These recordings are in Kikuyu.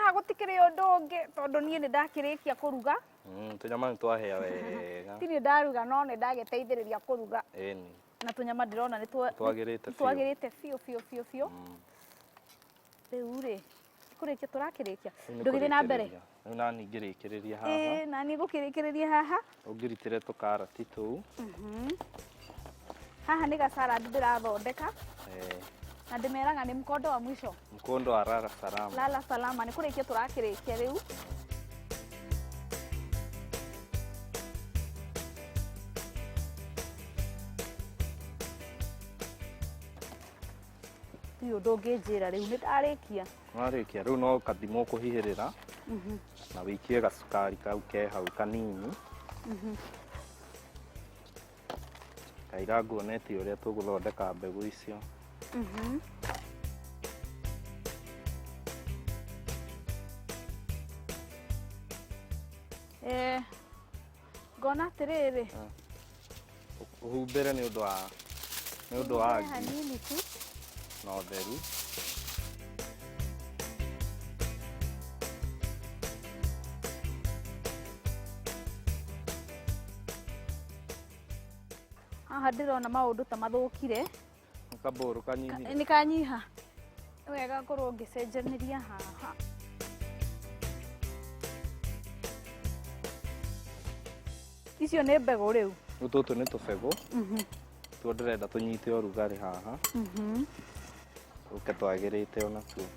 Haha gũtikĩrĩ ũndũ ũngĩ tondũ niĩ nĩ ndakĩrĩkia kũruga. Tũnyama nĩ twahĩa wega. Ti niĩ ndaruga no nĩ ndagĩteithĩrĩria kũruga. Ĩni. Na tũnyama ndĩrona nĩ twa- Twagĩrĩte nĩ biũ. twagĩrĩte biũ biũ biũ biũ. Rĩu rĩ, kũrĩkia tũrakĩrĩkia. Rĩu nĩ Ndũgĩthiĩ na mbere. kũrĩkĩrĩria. Rĩu nani ngĩrĩkĩrĩria haha. Ĩĩ, nani ngũkĩrĩkĩrĩria haha. Ũngĩrutĩre tũkarati tũu. Haha nĩ gacaradi ndĩrathondeka. Eh, Na ndĩmeraga nĩ mkondo wa mwisho. mkondo wa lala salama. Lala salama nĩ kũrĩkia tũrakĩrĩkia rĩu. Ndirĩ ũndũ ũngĩnjĩra rĩu nĩ ndarĩkia. Warĩkia rĩu no kathimũ ũkũhihĩrĩra na wĩikie gacukari kau ke hau kanini. Kaira nguonetie ũrĩa tũgũthondeka mbegũ icio. Eh, ngona atĩrĩrĩ Ũhumbĩre nĩ ũndũ wa nĩ ũndũ wa humbĩre ngi hanini tu na ũtheru. Haha ndĩrona maũndũ ta mathũkire. Nĩ kabũrũ kanyihire. Nĩ kanyiha. Nĩ wega ngorwo ngĩcenjanĩria haha. Icio nĩ mbegũ rĩu. Rĩu tũtũ nĩ tũbegũ. Tuo ndĩrenda tũnyite ũrugarĩ haha. Tũke twagĩrĩte onatuo.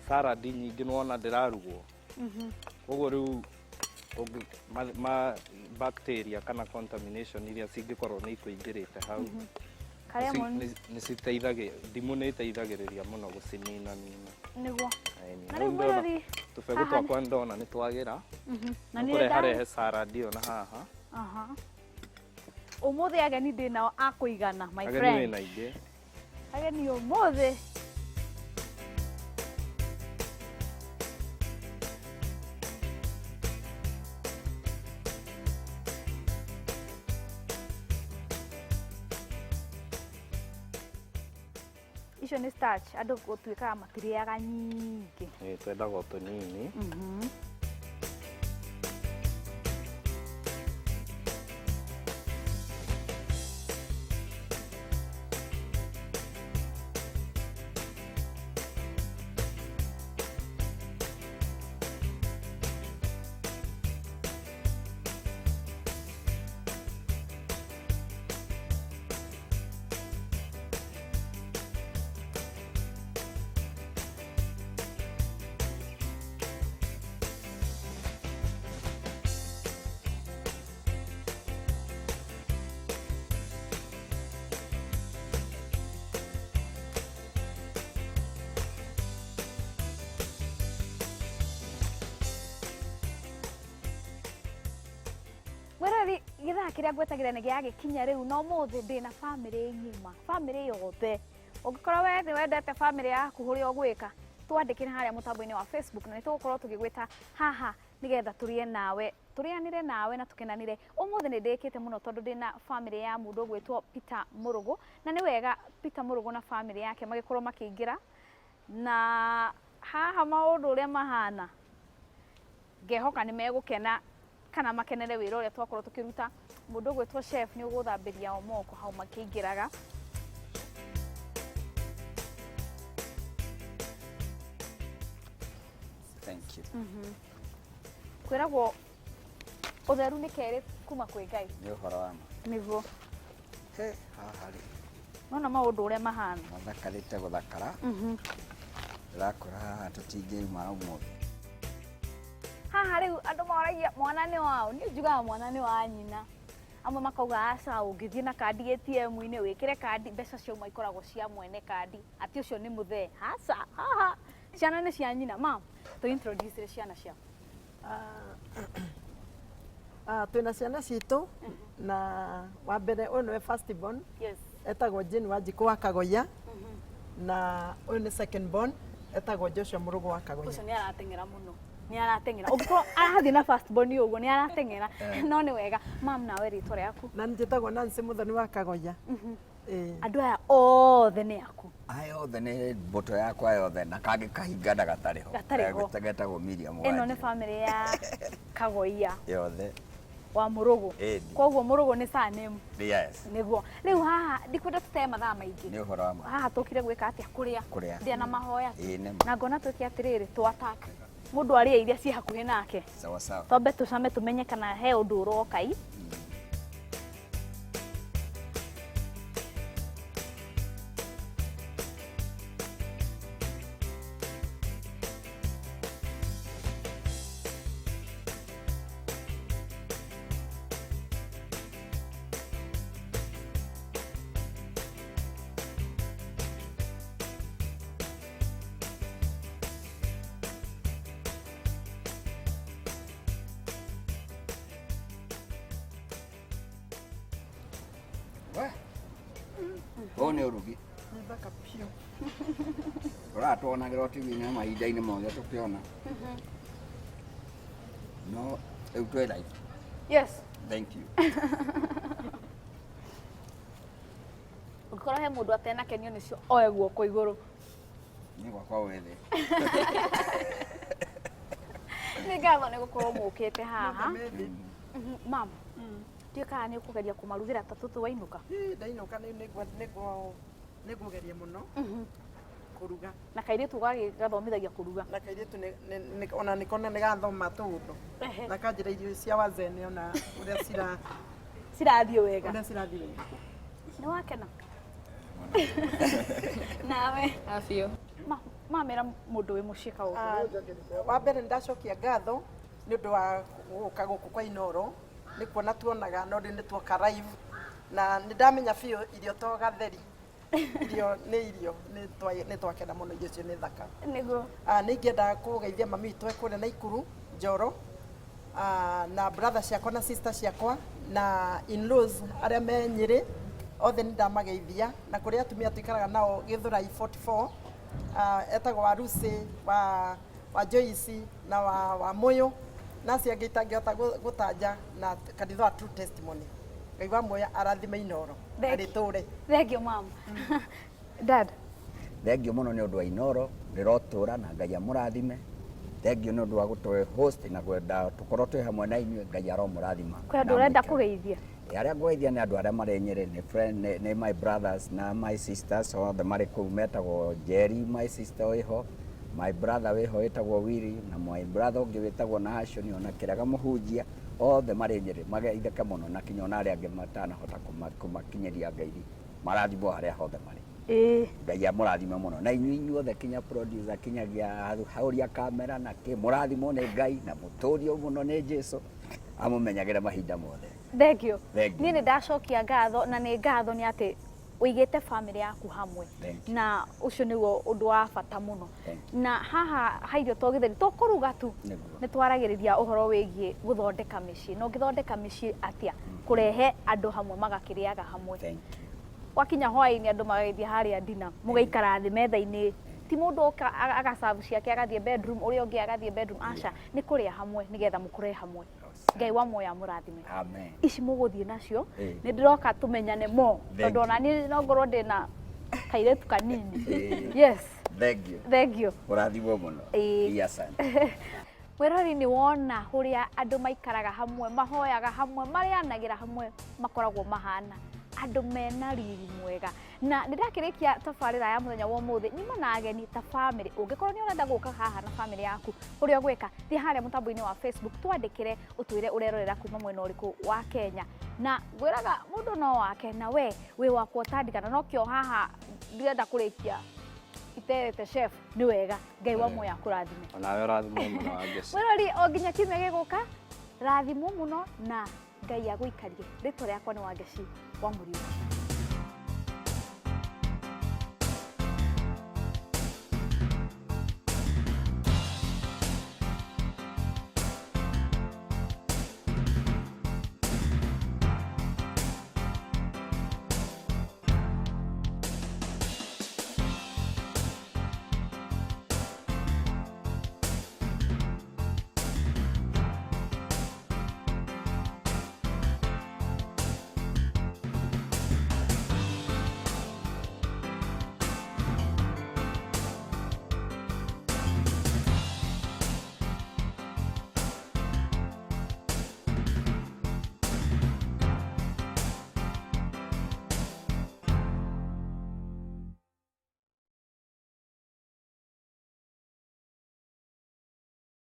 Salad nyingĩ nĩwona ndĩrarugwo. Koguo rĩu bacteria kana contamination iria cingĩkorwo nĩ ikũingĩrĩte hau Karemon. nĩ citeithagia, ndimũ nĩ ĩteithagĩrĩria mũno gũcinina nina. Nĩguo. Ĩni. Na rĩu Rĩu ndona mwĩrori tũbegũ haha nĩ- twakwa ndona nĩ twagĩra. Na nĩ Kũreharehe salad ĩyo na haha. Aha. Ũmũthĩ ageni ndĩ nao a kũigana, my Ageni friend. wĩna aingĩ. Ageni ũmũthĩ. Icio nĩ starch, andũ gũtuĩkaga matirĩaga nyingĩ. Ĩĩ, twendaga o tũnini. Mwĩroreri, gĩthaa kĩrĩa ngwetagĩra nĩ gĩagĩkinya rĩu na ũmũthĩ ndĩna bamĩrĩ ng'ima, bamĩrĩ yothe. Ũngĩkorwo we nĩ wendete bamĩrĩ yaku ũrĩa ũgwĩka, twandĩkĩre harĩa mũtambo-inĩ wa Facebook na nĩ tũgũkorwo tũgĩgwĩta haha nĩgetha tũrĩe nawe, tũrĩanĩre nawe na tũkenanĩre. Ũmũthĩ nĩ ndĩkĩte mũno tondũ ndĩna bamĩrĩ ya mũndũ ũgwĩtwo Peter Mũrũgũ, na nĩ wega Peter Mũrũgũ na bamĩrĩ yake magĩkorwo makĩingĩra na haha maũndũ ũrĩa mahana ngehoka nĩ megũkena kana makenere wĩra ũrĩa twakorwo tũkĩruta. Mũndũ ũgwĩtwo chef nĩ ũgũthambĩria o moko hau makĩingĩraga. Thank you. Kwĩragwo ũtheru nĩ kerĩ kuma kwĩ Ngai. Nĩ ũhoro wa ma. Nĩguo. He, haha rĩ. Nona maũndũ ũrĩa mahana. Mathakarĩte gũthakara. Ndĩrakwĩra haha tũtingĩuma ũmũthĩ. Haha rĩu andũ moragia mwana nĩ waũ, niĩ njugaga mwana nĩ wa nyina. Amwe makauga aca, ũngĩthiĩ na kandi ATM-inĩ wĩkĩre kandi mbeca ciauma ikoragwo cia mwene kandi, atĩ ũcio nĩ mũthee. Aca, haha ciana nĩ cia nyina. Mam, tũ introduce ciana ciaku. Twĩna ciana citũ na wa mbere ũyũ nĩwe first born. Yes. Etagwo Jane Wanjikũ wa Kagoya. Na ũyũ nĩ second born. Etagwo Joshua Mũrũgũ wa Kagonya. Ũcio nĩ arateng'era mũno, nĩ arateng'era, ũngĩkorwo arathiĩ na fast born ũguo nĩ arateng'era, no nĩ wega. Mam, nawe rĩtwa rĩaku? Na njĩtagwo Nancy Mũthoni wa Kagonya. Ĩĩ. Andũ aya othe nĩ aku? Aya othe nĩ mbũtũ yakwa yothe, na kangĩ kahingana gatarĩ ho. Gatarĩ ho. Getagwo Miriam Ĩno nĩ Wanjirũ. Bamĩrĩ ya Kagoia. Yothe. Wa Mũrũgũ. Ĩni. Koguo Mũrũgũ nĩ surname. Yes. Nĩguo. Rĩu haha ndikwenda tũte mathaa maingĩ. Nĩ ũhoro wa ma. Haha tũkire gwĩka atĩa? Kũrĩa. Kũrĩa. Ndĩa na mahoya. Ĩĩ nĩ ma. Na ngona twĩke atĩrĩrĩ, tũ attack. Mũndũ arĩe iria ciĩ hakuhĩ nake. Sawa sawa. Twambe tũcame tũmenye kana he ũndũ ũroka i. We. Ũyũ nĩ ũrugi. Nĩ thaka biũ. Ũratuonagĩra TV-inĩ mahinda-inĩ mothe tũkĩona. No rĩu twĩ live. Yes. Thank you. Ũngĩkorwo he mũndũ atenakenio nĩcio, oe guoko igũrũ. Nĩ gwakwa wĩ thĩ. Nĩ ngatho nĩ gũkorwo mũkĩte haha. Mam, ndiũĩ kana nĩ ũkũgeria kũmarugĩra ta tũtũ wainũka. Ĩ, ndainũka nĩ ngũgeria mũno kũruga. Na kairĩtu gathomithagia kũruga. Na kairĩtu ona nĩkona nĩ gathoma tũũndũ. Na kanjĩra irio cia wazene ona ũrĩa cira Cirathiĩ wega. Ũrĩa cirathiĩ wega. Nĩ wakena? Nawe? Biũ. Mamĩra mũndũ wĩ mũciĩ kaũndũ. Ah, wa mbere nĩ ndacokia ngatho nĩ ũndũ wa gũka gũkũ kwa Inoro, nĩ kuona tuonaga no rĩu nĩ tuoka live, na nĩ ndamenya biũ irio to gatheri, irio nĩ irio, nĩ twakena mũno, irio icio nĩ thaka. Nĩguo. Ah, nĩ ingĩenda kũgeithia mami witũ e kũrĩa Naikuru Njoro, ah, na brother ciakwa na sister ciakwa na in-laws arĩa me Nyĩrĩ othe nĩ ndamageithia, na kũrĩ atumia tũikaraga nao Gĩthũrai 44, ah, etagwo wa Lucy, wa Joyce na wa Mũyũ na acio angĩ itangĩhota gũtanja, na kanitha wa True Testimony. Ngai wa muoya arathime Inoro. Thank you. Arĩtũre. Thank you, mom. Dad. Thank you mũno nĩ ũndũ wa Inoro rĩrotũra na Ngai amũrathime. Thank you nĩ ũndũ wa gũtũ host na kwenda tũkorwo twĩ hamwe na inyuĩ. Ngai aromũrathima. Kwĩ andũ Na ũrenda amwĩkĩre. Kũgeithia? Ĩ, arĩa ngũgeithia nĩ andũ arĩa marĩ Nyĩrĩ, nĩ friend, nĩ my brothers na my sisters othe marĩ kũu, metagwo Jerry, my sister wĩho, my brother wĩho wĩtagwo Willy, na my brother ũngĩ wĩtagwo Nahashon, ona kĩrega mũhunjia, othe marĩ Nyĩrĩ mageithĩke mũno, na kinya ona arĩa angĩ matanahota kũmakinyĩria ngeithi, marathimwo harĩa hothe marĩ. Ngai amũrathime mũno, na inyuĩ inyuothe, kinya producer, kinyagia hauria kamera na kĩ, mũrathimwo nĩ Ngai na mũtũrio mũno nĩ Jesu, amũmenyagĩre mahinda mothe. Thank you. Thank you. Niĩ nĩ ndacokia ngatho, na nĩ ngatho nĩ atĩ ũigĩte famĩlĩ yaku hamwe. Thank you. Na ũcio nĩguo ũndũ wa bata mũno. Thank you. Na haha hairio to gĩtheri tũkũruga tu. Nĩguo. Nĩ twaragĩrĩria ũhoro wĩgiĩ gũthondeka mĩciĩ, na ũngĩthondeka mĩciĩ atĩa, kũrehe andũ hamwe magakĩrĩaga hamwe. Thank you. Wakinya hwaĩ-inĩ andũ magagĩthiĩ harĩa ndina, mũgaikara thĩ metha-inĩ, ti mũndũ oka agacabu ciake agathiĩ bedroom, ũrĩa ũngĩ agathiĩ bedroom, aca, nĩ kũrĩa hamwe nĩgetha mũkũre hamwe. Ngai wa muoyo amũrathime. Amen. Ici mũgũthiĩ nacio, Ĩĩ. nĩ ndĩroka tũmenyane mo, Thank tondũ ona you. niĩ no ngorwo ndĩna kairĩtu kanini. Ĩĩ. Yes. Thank you. Thank you. Ũrathimwo mũno. Ĩĩ. Asante. Mwĩrori, nĩ wona ũrĩa andũ maikaraga hamwe, mahoyaga hamwe, marĩanagĩra hamwe, makoragwo mahana andũ mena riri mwega. Na nĩ ndakĩrĩkia tabarĩra ya mũthenya wa ũmũthĩ, nyuma na ageni ta famĩlĩ. Ũngĩkorwo nĩ ũrenda gũka haha na famĩlĩ yaku, ũrĩa ũgwĩka, thiĩ harĩa mũtambo-inĩ wa Facebook, twandĩkĩre ũtwĩre ũrerorera kuma mwena ũrĩkũ wa Kenya, na ngwĩraga mũndũ no wake na we wĩ wakwa ũtandigana nokĩo haha ndĩrenda kũrĩkia iterete chef. Nĩ wega, Ngai wa muoyo akũrathime. Onawe ũrathimwo mũno, Wangeci. Mwĩrori, o nginya kiumia gĩgũka, rathimwo mũno na Ngai agũikarie. Rĩtwa rĩakwa nĩ Wangeci wa Mũriũki.